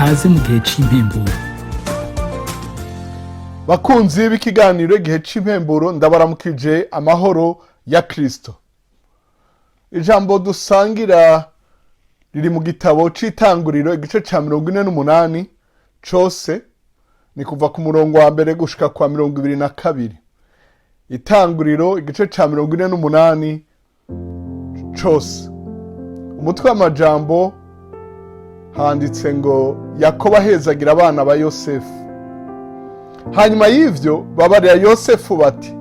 Kaze mu gihe c'impemburo. Bakunzi b'ikiganiro Igihe cy'impemburo, ndabaramukije amahoro ya Kirisito. Ijambo dusangira riri mu gitabo c'Itanguriro, igice ca 48 cose, ni kuva ku murongo wa 1 gushika kwa 22. Itanguriro, igice ca 48 cose. Umutwe w'amajambo handitse ngo: "Yakobo ahezagira abana ba Yosefu." Hanyuma y'ivyo babarira Yosefu bati: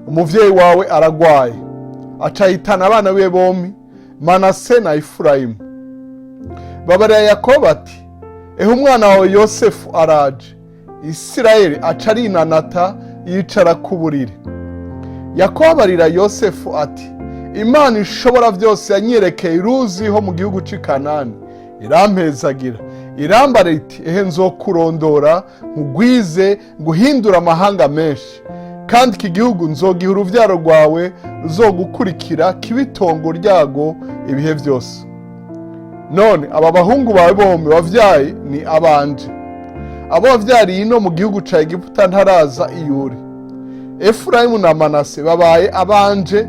"Umuvyeyi wawe aragwaye." Aca ahitana abana biwe bompi, Manase na Efurayimu. Babarira Yakobo bati: "Ehe, umwana wawe Yosefu araje." Isirayeli aca arinanata, yicara ku buriri. Yakobo abarira Yosefu ati: "Imana Ishobora Byose yanyerekeye iruzi ho mu gihugu c'i Kanani, irampezagira, irambara iti: 'Ehe, nzokurondora, nkugwize, nguhindura amahanga menshi, kandi iki gihugu nzogiha uruvyaro rwawe ruzogukurikira, kibe itongo ryago ibihe byose.' None aba bahungu bawe bombi wavyaye ni abanje, abo wavyariye ino mu gihugu ca Egiputa ntaraza iyuri. Efurayimu na Manase babaye abanje,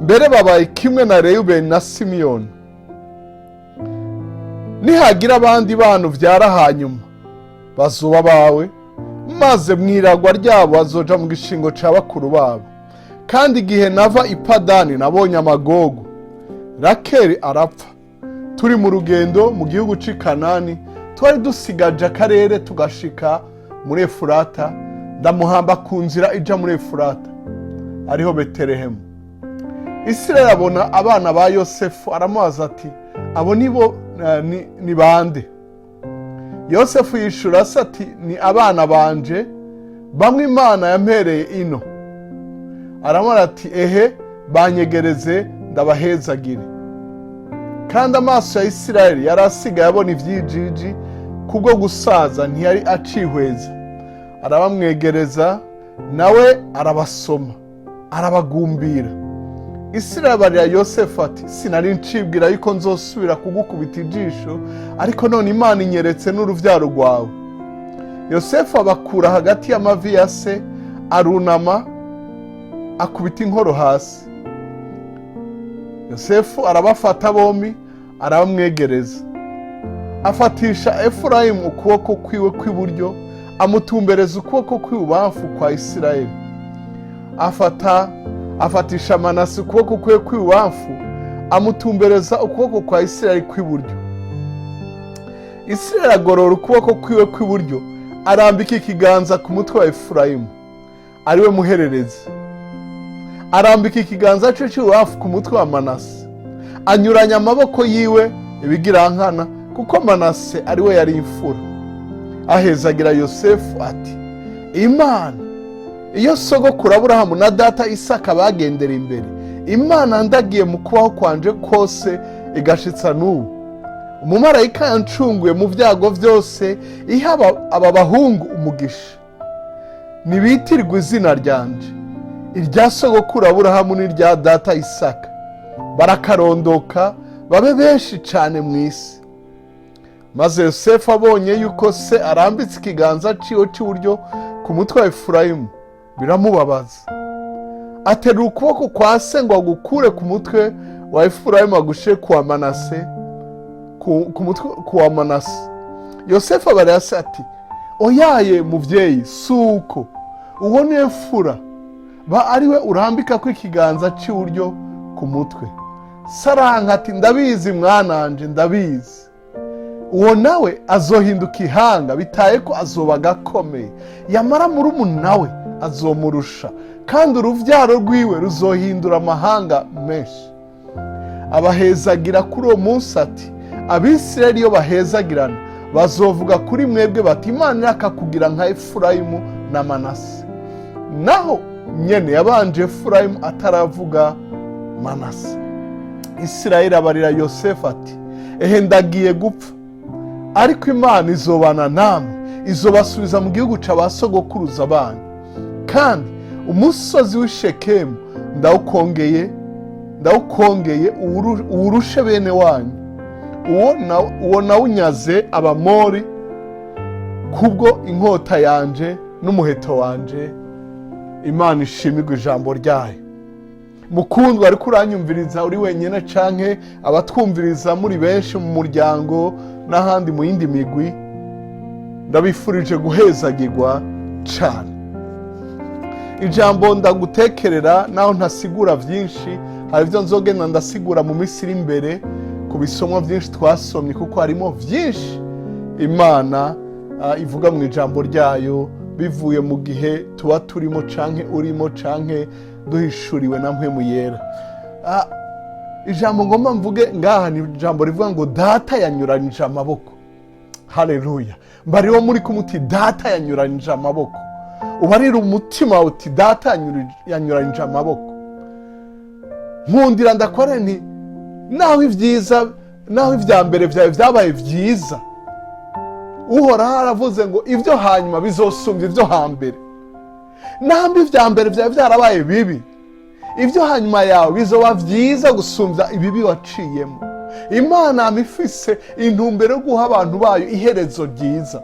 mbere babaye kimwe na Reyubeni na Simiyoni. Nihagira abandi bana uvyara hanyuma, bazoba bawe, maze mwiragwa ryabo bazoja mu gishingo ca bakuru babo. Kandi igihe nava i Padani nabonye amagogo, Rakeli arapfa turi mu rugendo mu gihugu c'i Kanani, twari dusigaje akarere tugashika muri Efurata. Ndamuhamba ku nzira ija muri Efurata, ariho Betelehemu." Isirayeli abona abana ba Yosefu, aramubaza ati: "Abo nibo ni bande?" Yosefu yishura se ati: "Ni abana banje, bamwe Imana yampereye ino." Aramubwira ati: "Ehe, banyegereze ndabahezagire." Kandi amaso ya Isirayeli yari asigaye abona ivyijiji kubwo gusaza, ntiyari acihweza. Arabamwegereza, nawe arabasoma, arabagumbira. Isirayeli abarira Yosefu ati: "Sinari ncibwira yuko nzosubira kugukubita ijisho, ariko none Imana inyeretse n'uruvyaro rwawe." Yosefu abakura hagati y'amavi ya se, arunama, akubita inkoro hasi. Yosefu arabafata bombi, arabamwegereza, afatisha Efurayimu ukuboko kwiwe kw'iburyo, amutumbereza ukuboko kw'ibubamfu kwa Isirayeli. Afatisha Manase ukuboko kwe kw'ibubamfu, amutumbereza ukuboko kwa Isirayeli kw'iburyo. Isirayeli agorora ukuboko kwiwe kw'iburyo, arambika ikiganza ku mutwe wa Efurayimu, ariwe muhererezi, arambika ikiganza cye cy'ibubamfu ku mutwe wa Manase, anyuranya amaboko yiwe ibigirankana, kuko Manase ariwe yari imfura. Ahezagira Yosefu ati: "Imana iyo sogokuru Aburahamu na data Isaka bagendera imbere, Imana ndagiye mu kubaho kwanje kose igashitsa n'ubu, umumarayika yancunguye mu byago byose, iha aba bahungu umugisha. Ntibitirwe izina ryanje, irya sogokuru Aburahamu n'irya data Isaka, barakarondoka babe benshi cyane mu isi." Maze Yosefu abonye yuko se arambitse ikiganza ciwe cy'iburyo ku mutwe wa Efurayimu, biramubabaza. Aterura ukuboko kwa se ngo agukure ku mutwe wa Efurayimu, agushyire ku wa Manase, ku mutwe ku wa Manase. Yosefu abarira se ati: "Oyaye muvyeyi, si uko, uwo niwe mfura, ba ari we urambika ko ikiganza cy'iburyo ku mutwe." Saranka ati: "Ndabizi mwananje, ndabizi. Uwo nawe azohinduka ihanga, bitaye ko azoba agakomeye. Yamara murumuna we azomurusha, kandi uruvyaro rwiwe ruzohindura amahanga menshi." Abahezagira kuri uwo munsi ati: "Abisirayeli iyo bahezagirana, bazovuga kuri mwebwe bati: 'Imana irakakugira nka Efurayimu na Manase.'" Naho nyene yabanje Efurayimu ataravuga Manase. Isirayeli abarira Yosefu ati: "Ehe, ndagiye gupfa, ariko Imana izobana namwe, izobasubiza mu gihugu ca ba sogokuruza banyu. Kandi umusozi w'i Shekemu ndawukongeye, ndawukongeye, uwurushe bene wanyu. Uwo nawunyaze Abamori." Kubwo inkota yanje n'umuheto wanje. Imana ishimirwe ijambo ryayo. Mukundwa ariko uranyumviriza uri wenyine canke abatwumviriza muri benshi mu muryango n'ahandi mu yindi migwi, ndabifurije guhezagirwa cane. Ijambo ndagutekerera, naho ntasigura byinshi, hari ibyo nzogenda ndasigura mu minsi iri imbere ku bisomwa byinshi twasomye, kuko harimo byinshi Imana ivuga mu ijambo ryayo, bivuye mu gihe tuba turimo canke urimo canke duhishuriwe na Mpwemu Yera. Ijambo ngomba mvuge ngaha ni ijambo rivuga ngo "Data yanyuranyije amaboko." Haleluya! Mbariwo muri kumwe uti "Data yanyuranyije amaboko." Ubarira umutima wawe uti "Data yanyuranyije amaboko." Nkundira ndakore nti naho ibyiza, naho ibya mbere byawe byabaye byiza, Uhoraho aravuze ngo ibyo hanyuma bizosumbya ibyo hambere. Nambi ibya mbere byawe byarabaye bibi, ibyo hanyuma yawe bizoba byiza gusumbya ibibi waciyemo. Imana yama ifise intumbero yo guha abantu bayo iherezo ryiza.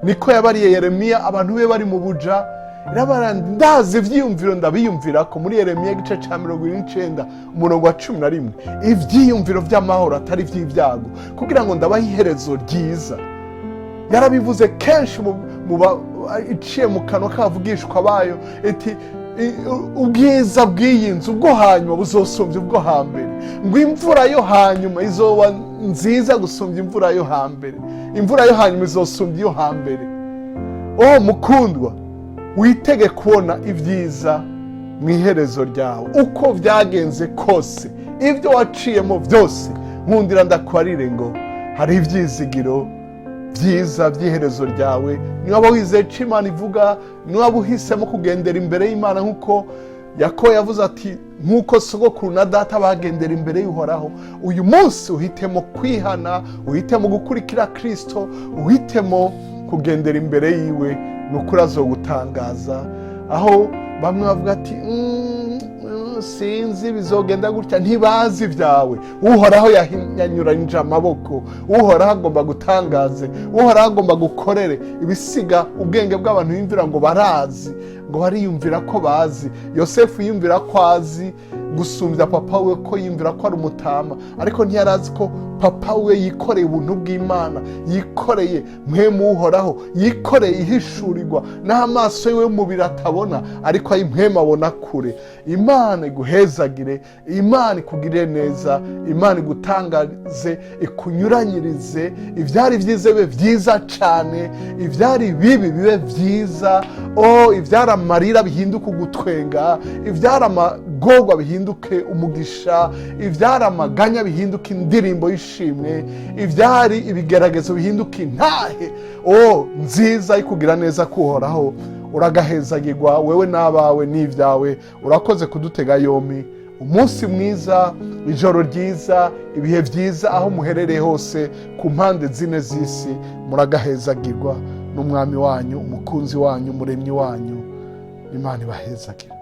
Niko yabariye Yeremiya abantu be bari mu buja. Irabara ndazi ivyiyumviro ndabiyumvira ko muri Yeremiya igice ca 29, umurongo wa 11, ivyiyumviro vy'amahoro atari ivy'ibyago, kugira ngo ndabahe iherezo ryiza. Yarabivuze kenshi iciye mu kanwa k'abavugishwa bayo iti ubwiza bw'iyi nzu bwo hanyuma buzosumbya ubwo hambere, ngo imvura yo hanyuma izoba nziza gusumbya imvura yo hambere, imvura yo hanyuma izosumbya iyo hambere. Oh mukundwa, witege kubona ibyiza mu iherezo ryawe. Uko byagenze kose, ibyo waciyemo byose, nkundira ndakwarire ngo hari ibyizigiro byiza by'iherezo ryawe. Niba wizeye icyo Imana ivuga, niba uhisemo kugendera imbere y'Imana, nk'uko Yakobo yavuze ati nk'uko sogokuru na data bagendera imbere y'Uhoraho, uyu munsi uhitemo kwihana, uhitemo gukurikira Kirisito, uhitemo kugendera imbere yiwe, ni ukuri azogutangaza. Aho bamwe bavuga ati sinzi bizogenda gutya," ntibazi ibyawe. Uhoraho yanyuranyije amaboko. Uhoraho agomba gutangaze, Uhoraho agomba gukorere ibisiga ubwenge bw'abantu biyumvira ngo barazi, ngo bariyumvira ko bazi. Yosefu yiyumvira ko azi gusumbya papa we, ko yiyumvira ko ari umutama, ariko ntiyari azi ko papa we yikoreye ubuntu bw'Imana, yikoreye Mpwemu Uhoraho, yikoreye ihishurirwa n'amaso yiwe y'umubiri atabona, ariko ay'impwemu abona kure. Imana iguhezagire, Imana ikugirire neza, Imana igutangaze, ikunyuranyirize. Ibyari byiza bibe byiza cyane, ibyari bibi bibe byiza. O ibyari amarira bihinduke ugutwenga, ibyari amagorwa bihinduke umugisha, ibyari amaganya bihinduke indirimbo y'ishimwe, ibyari ibigeragezo bihinduke intahe o nziza yo kugira neza kuhoraho. Uragahezagirwa wewe n'abawe n'ibyawe. Urakoze kudutega yombi. Umunsi mwiza, ijoro ryiza, ibihe byiza aho muherereye hose ku mpande zine z'isi. Muragahezagirwa n'Umwami wanyu, Umukunzi wanyu, Umuremyi wanyu. Imana ibahezagire.